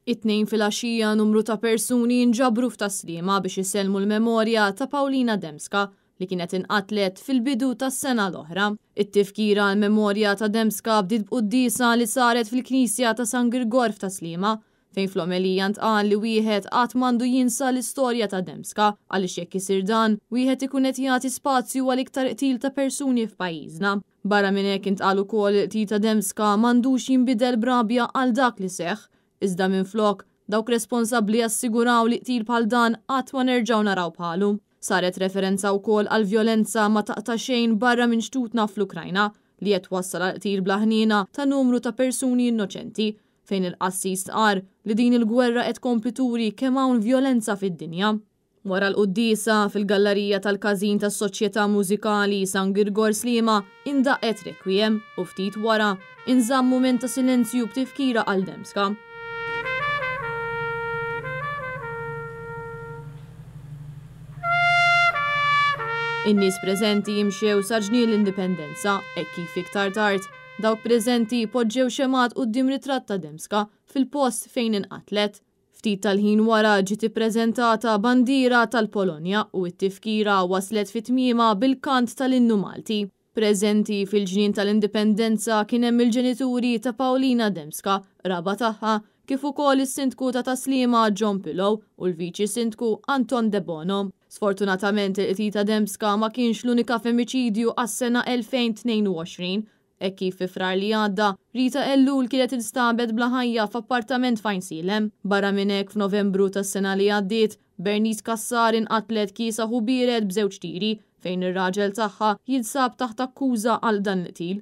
It-Tnejn filgħaxija numru ta' persuni nġabru f'Tas-Sliema biex isellmu l-memorja ta' Paulina Dembska li kienet inqatlet fil-bidu tas-sena l-oħra. It-tifkira għall-memorja ta' Dembska bdiet b'quddiesa li saret fil-Knisja ta' San Girgor f'Tas-Sliema fejn fl-omelija ntqal li wieħed qatt m'għandu jinsa l-istorja ta' Dembska għaliex jekk isir dan, wieħed ikun qed jagħti spazju għal iktar qtil ta' persuni f'pajjiżna. Barra minn hekk intqal ukoll li l-qtil ta' Dembska m'għandux jinbidel b'rabja għal dak li seħħ, iżda minflok, dawk responsabbli jassiguraw li qtil bħal dan qatt ma nerġgħu naraw bħalu. Saret referenza wkoll għall-vjolenza ma taqta' xejn barra minn xtutna fl-Ukrajna li qed twassal għal qtil bla ħniena ta' numru ta' persuni innoċenti, fejn il-qassis stqarr li din il-gwerra qed tkompli turi kemm hawn vjolenza fid-dinja. Wara l-quddiesa, fil-gallarija tal-każin tas-Soċjetà Mużikali San Girgor Sliema indaqqet requiem u ftit wara, inżamm mument ta' silenzju b'tifkira għal Dembska. In-nies preżenti imxew sa Ġnien l-Indipendenza hekk kif iktar tard, Dawk preżenti poġġew xemgħat quddiem ritratt ta' Dembska fil-post fejn inqatlet. Ftit tal-ħin wara ġiet ippreżentata bandiera tal-Polonja u t-tifkira waslet fi tmiemha bil-kant tal-Innu Malti. Preżenti fil-Ġnien tal-Indipendenza kien hemm il-ġenituri ta' Paulina Dembska, qraba tagħha, kif ukoll is-Sindku ta' Tas-Sliema John Pillow u l-Viċi Sindku Anton Debono. Sfortunatament il-qtil ta' Dembska ma kienx l-unika femiċidju għas-sena 2022, hekk kif fi Frar li għadda, Rita Ellul kienet instabet bla ħajja f'appartament f'Għajnsielem. Barra minn hekk f'Novembru tas-sena li għaddiet, Bernice Cassar inqatlet kiesaħ u biered b'żewġ tiri, fejn ir-raġel tagħha jinsab taħt akkuża għal dan il-qtil.